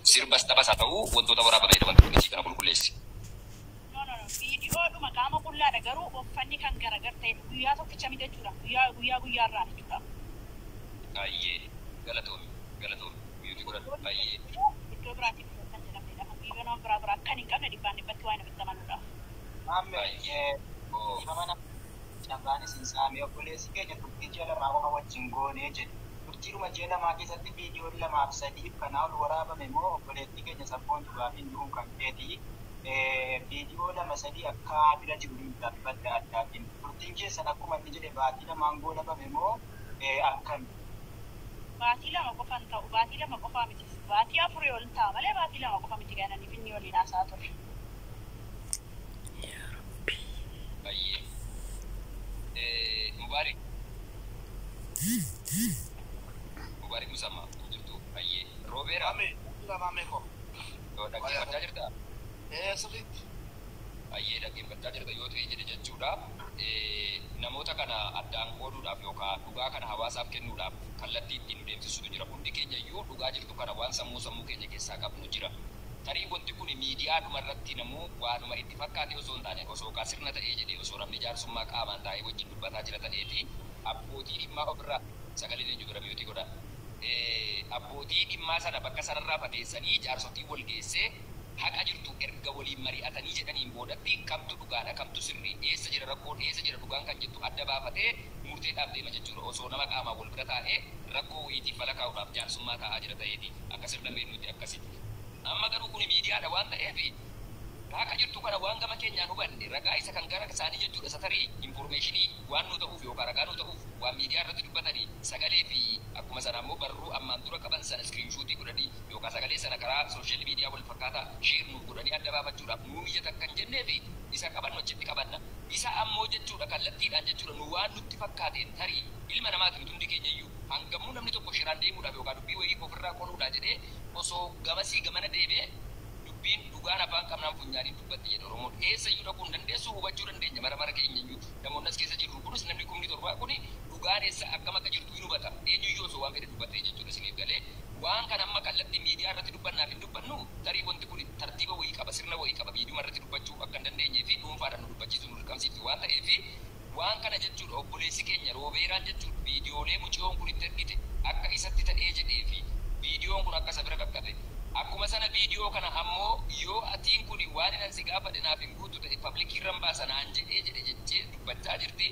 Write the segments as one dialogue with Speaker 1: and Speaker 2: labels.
Speaker 1: Sirbas taphas haa ta'u wantoota waraabamedha wanti kun isii kana qulqulleessi.
Speaker 2: No, no, no. Viidiyoodhuma qaama qullaadha, garuu uffanni kan garagar ta'e guyyaa tokkicha miti jechuudha. Guyyaa guyyaa guyyaarraa jechuudha.
Speaker 1: Ayyee, galatoomi, galatoomi, mute godhadhu. Ayyee.
Speaker 2: Iddoo biraatiin kan jedhamnedha. Kan viidiyoo nama biraa biraa kan hin qabne dhibbaan dhibbatti waan ofitti amanuudha.
Speaker 3: Maamme,
Speaker 1: Ayyee. Oo.
Speaker 3: Ifama nama carraan isin saame, obboleessi keenya turtii ji'a 2 qofa wajjin goonee jedhe. Turtiidhuma ji'a 2 keessatti viidiyoon 2f 3f kanaa ol waraabame moo, obboleettii keenya Sabboontu, gaafiin du'uun kan keeti. Viidiyoo 2 3 akka bira jiru himta bifa adda addaatiin. Turtiin keessan akkuma inni jedhe baatii 2n goolabame moo akkami?
Speaker 2: Baatii 2 qofa hin ta'u. Baatii 2 qofaa miti. Baatii 4 ol ta'a malee baatii 2 qofa miti kan aniif inni waliin haasa'aa ture.
Speaker 4: Yaa Rabbi.
Speaker 1: Ayyee. Mubaarik. Mubaarik Musammaa jirtu. Ayyee. Roobeera.
Speaker 5: Maame, jira maame ko.
Speaker 1: Dhaggeeffachaa jirtaa?
Speaker 5: Ee, sirriitti.
Speaker 1: Ayyee, dhaggeeffachaa jirta yoo ta'e jedhe jechuudha. Namoota kana addaan qooduudhaaf yookaan dhugaa kana hawaasaaf kennuudhaaf kallattii ittiin nu deemsisutu jira. Hundi keenya iyyuu dhugaa jirtu kana waan sammuu sammuu keenya keessaa qabnu jira. Tarii wanti kun miidiyaadhuma irratti namuu waanuma itti fakkaate osoo hin taane, osoo kaa sirna ta'ee jedhee, osoo namni jaarsummaa qaamaan taa'ee wajjin dubbataa jira ta'eeti abbootii dhimmaa ofirraa, sagaleen eenyu bira, mute godha. Abbootii dhimmaa sana bakka sanarraa fageessanii jaarsotii wal geessee haqa jirtu erga waliin mari'atanii jedhaniin boodatti kamtu dhugaadha, kamtu sirrii, eessa jira rakkoon, eessa jira dhugaan kan jettu adda baafatee murteedhaaf deema jechuudha. Osoo nama qaamaan wal bira taa'ee rakkoo wayiitiif fala kaa'uudhaaf jaarsummaa taa'aa jira ta'eeti akka sirna beeknutti akkasitti. Amma garuu kuni miidiyaadha waan ta'eef haqa jirtu kana waan gama keenyaan hubanne ragaa isa kan gara isaanii jechuudha, isa tarii information waan nu ta'uuf yookaan ragaa nu ta'uuf waan miidiyaa irratti dubbatanii sagalee fi akkuma sana ammoo barruu ammaan dura qaban sana screenshot godhanii yookaan sagalee sana karaa social media wal fakkaataa share nuuf godhanii adda baafachuudhaaf nuu mijata kan jennee fi isa qabannu achitti qabanna. Isa ammoo jechuudha kallattiidhaan jechuudha nu waan nutti fakkaateen, tarii ilma namaatiin hundi keenya iyyuu hangamuu namni tokko shiraan deemuudhaaf yookaan dubbii wayii ofirraa qoluudhaa jedhee osoo gamasii gamana deemee, dubbiin dhugaan afaan qabnaan funyaaniin dubbatti jedha Oromoon. Eessa iyyuu dhaquu hin dandeessu, hubachuu dandeenya mara mara keenya iyyuu. Namoonni as keessa jirru kunis, namni 7,000 kuni dhugaan eessa akkam akka jirtu hin hubata. Eenyuyyuu osoo waan fedhe dubbatee jechuudha isiniif galee. Waan kana amma kallattii miidiyaa irratti dubbannaaf hin dubbannu, tarii wanti kun tartiiba wayii qaba, sirna wayii qaba, miidiyuma irratti dubbachuu akka hin dandeenyee fi dhuunfaadhaan nu dubbachiisu nu dirqamsiifti waan ta'eef, waan kana jechuudha obboleessi keenya Roobeeraan jechuudha viidiyoolee muciyoon kun itti ergite akka isatti ta'ee jedhee fi viidiyoon kun akka isa bira qaqqabe, akkuma sana viidiyoo kana ammoo yoo atiin kun waan inan si gaafadhe naaf hin guutu ta'e public irran baasa naan jedhee jedhe jechee dubbachaa jirti.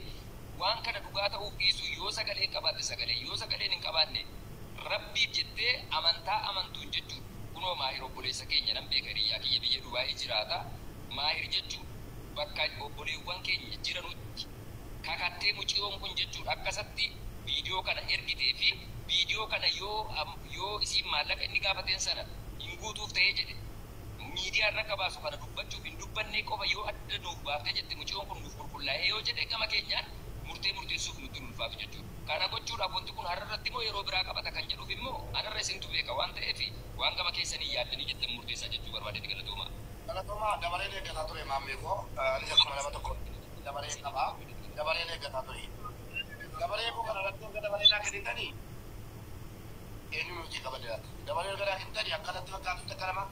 Speaker 1: Waan kana dhugaa ta'uuf dhiisu, yoo sagalee qabaatte sagalee, yoo sagaleen hin qabaanne, Rabbiif jettee amantaa amantuun jechuudha. Kunoo Maahir obboleessa keenya nan beeka, hiriyyaa kiyya biyya Dubaayii jiraata. Maahir jechuudha bakka obboleewwan keenya jiranutti kakattee muciyoon kun jechuudha akkasatti viidiyoo kana ergitee fi viidiyoo kana yoo isiin maallaqa inni gaafateen sana hin guutuuf ta'ee jedhe miidiyaa irra akka baasu kana dubbachuuf hin dubbannee qofa yoo adda nuuf baaftee jette, muciyoon kun nuuf qulqullaa'ee yoo jedhe, gama keenyaan murtee murteessuuf nutti ulfaatu jechuudha. Kana gochuudhaaf wanti kun har'a irratti immoo yeroo biraa qabata kan jedhuuf immoo anarra isintu beeka waan ta'eef, waan gama keessanii yaaddanii jettan murteessaa jechuu barbaadeeti. Galatoomaa.
Speaker 5: Galatoomaa, dabareen eeggataa ture maammee koo. Anis akkuma nama tokko dabaree qaba. Dabareen eeggataa ture. Dabaree koo kana irratti erga dabaree naa kennitanii eenyu nuti qaban jiraata. Dabaree erga naa kennitanii akkanatti fakkaatutti akka nama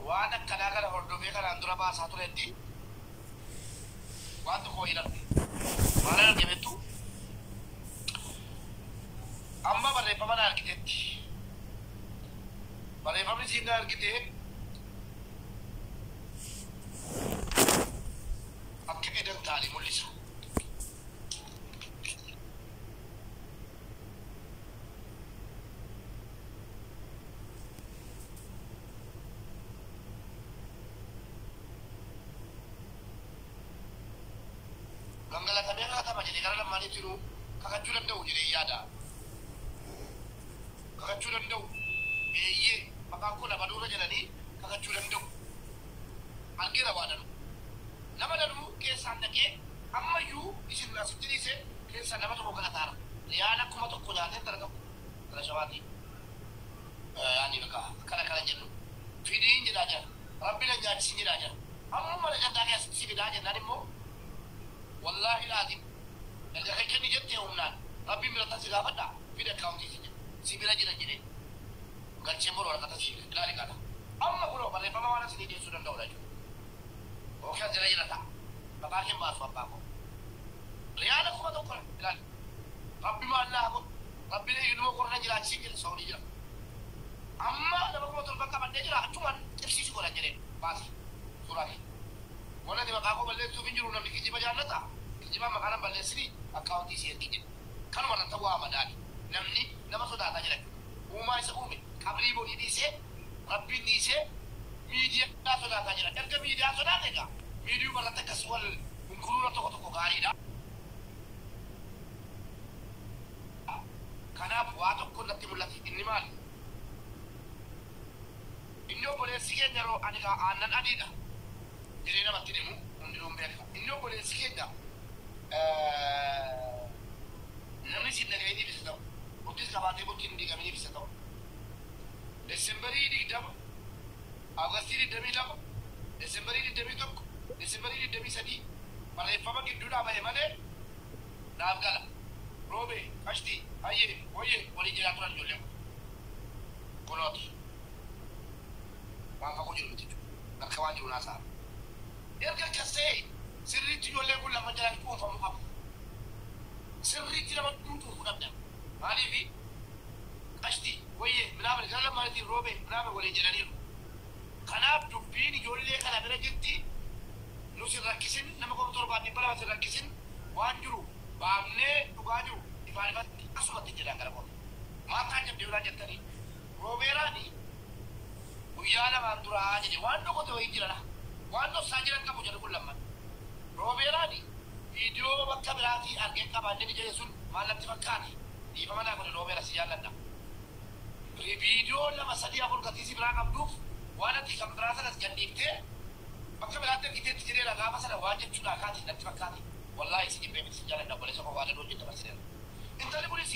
Speaker 5: waan akkanaa kana hordofee kanaan dura baasaa turetti waan tokko wayii arge. Maal arge beektu? Amma barreeffama na argitetti. Barreeffamni siin na argite akka edan taane mul'isa. Gangalatamee kakatama jedhee gara lamaaniif jiru kakachuu danda'u jedhee yaada. Kakachuu danda'u. Eeyyee, maqaan koo lafa dura jedhanii kakachuu danda'u. Argeera waa danuu. Nama danuu keessaan dhaqee ammayyuu isin asitti dhiise keessaa nama tokko galataara. Riyaala 1000 nyaatee argamu. Gara shawaati. Yaani bakka akkana kana jennu. Fidiin jedhaa jira. Rabbi na nyaachisin jedhaa jira. Amma na gandaa keessatti si fidaa jennaan immoo wallaahi laatiin erga kan kenni jettee humnaan Rabbiin biratti si gaafadha, fida akkaawuntii si jedhe. Si bira jira jedhee. Galchee bor waraqata. Maqaa kee baasu abbaa koo. Riyaala 1000 ilaali. Rabbi maallaa godhu. Rabbi ilmoo korna jiraachisii jira Saawudii jira. Amma nama 7,000 qabannee jira achumaan xibsiisu godhan jedheen baasi suuraa kee. Wanni ati maqaa koo balleessuuf hin jiru namni kijiba jaallata. Kijibaan maqaa nan balleessini akkaawuntii si ergi jedhe. Kanuma irratti waa madaali. Namni nama sodaataa jira jechuudha. Uumaa isa uume qabrii borii dhiisee rabbiin dhiisee miidiyaa sodaataa jira. Erga miidiyaa sodaate egaa miidiyuma irratti akkas wal hunkuruura tokko tokko gaariidha. Kanaaf waa tokko natti mul'ate inni maali? Inni obboleessi keenya yeroo ani kaa aannan adiidha jedhee namatti himu hundinuu hin beeka. Inni obboleessi keenya namni sin dhaga'iniif isa ta'u, bultis qabaatee bultiin hin diigaminiif isa ta'u. Desembarii 20, Awugastii 22, Desembarii 21, Desembarii 23 barreeffama gidduudhaa bahe malee naaf gala. Roobee, qashtii, hayyee, wayyee waliin jedhaa turan ijoolleen kun. Kunooti. Waan fagoo jiru miti jechuudha. Bakka waan jiru naasa'a. Erga akkas ta'e sirriitti ijoolleen kun lama jalaan cuunfamuu qabu. Sirriitti nama cuunfuu dhabda. Maaliifi qashtii, wayyee, minaamin gara lamaaniitiin roobee, minaamin waliin jedhaniiru. Kanaaf dubbiin ijoollee kana bira jirti nu sin rakkisin nama 7200 sin rakkisin waan jiru baafnee dhugaa jiru ifaan ifatti asumatti jedhaan gara kooti. Maal taan jabdee biraan jettanii roobeeraani guyyaa lamaan duraa jedhe waan dhokote wayii jira waan dhoksaa jiran qabu jedhu kun lamman. Roobeeraani viidiyoo bakka biraatii argeen qabaannee jedhe sun maal natti fakkaate dhiifama naa godhe roobeera si jaalladha. Viidiyoo 2 3 4 gatii si biraa qabduuf waan ati kan biraa sanas gadhiiftee bakka biraatti argiteetti jedheera gaafa sana waan jechuudha kaati natti fakkaate. Wallaahi si jibbee miti si jaalladha obboleessa koo waan hojii dabarsineera. Intalli kunis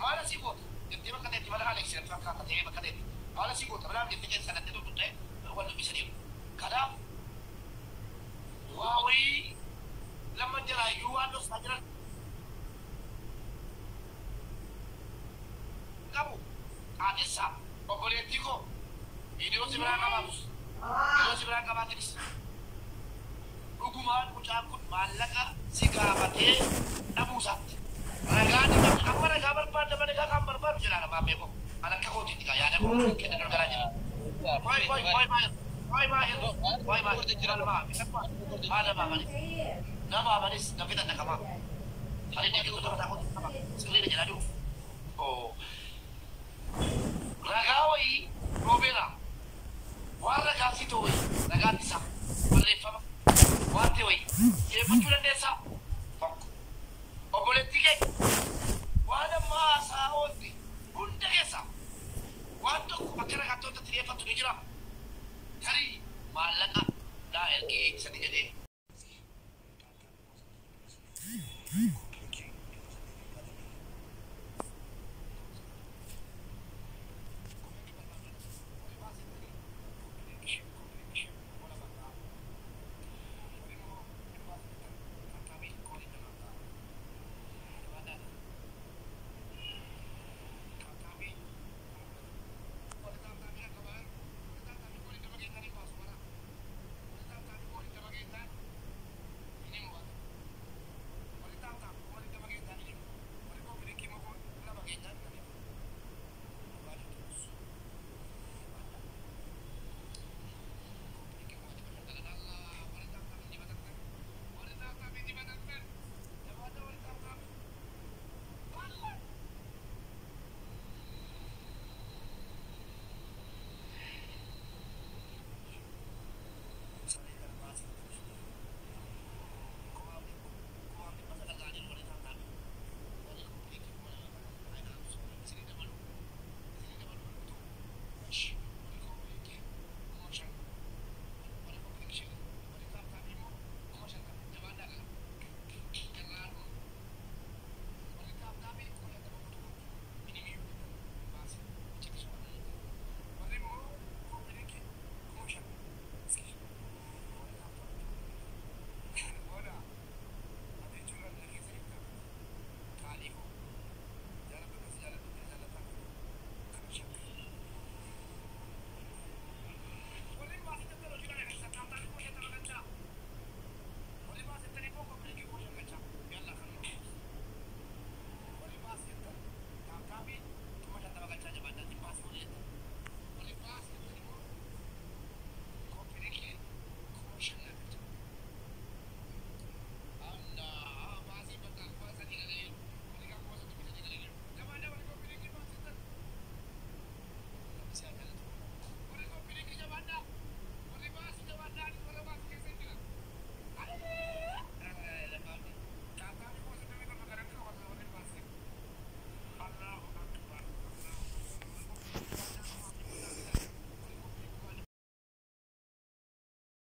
Speaker 5: maal asii goota jettee bakka ta'etti mana Alex natti fakkaata ta'ee bakka ta'etti maal asii goota biraa jettee keessa natti tuttuqxee wal dubbisaniiru. Kanaaf waa wayii lama jalaayyuu waan dhoksaa jiran qabu qaadessaa obboleettii koo viidiyoo si biraa qabaatus viidiyoo si biraa qabaatinis dhugumaan mucaan kun maallaqa si gaafatee dhabuu isaatti. Ragaa ni qabdi. Amma ragaa barbaadda malee kan barbaadu jedha namaa beeku. An akka kootiitti kaa yaada koo kenna dorgaraa jira. Waay waay waay maahir waay maahir waay maahir haadha maamanis nama amanis na fitan na kamaa. Ani deeggartoota mataa kootii qaba. Sirriidha jedhaa jiru. Ragaa wayii roobeera waan ragaa si ta'u wayii ragaan isaa barreeffama waan ta'e wayii dhiyeeffachuu dandeessaa.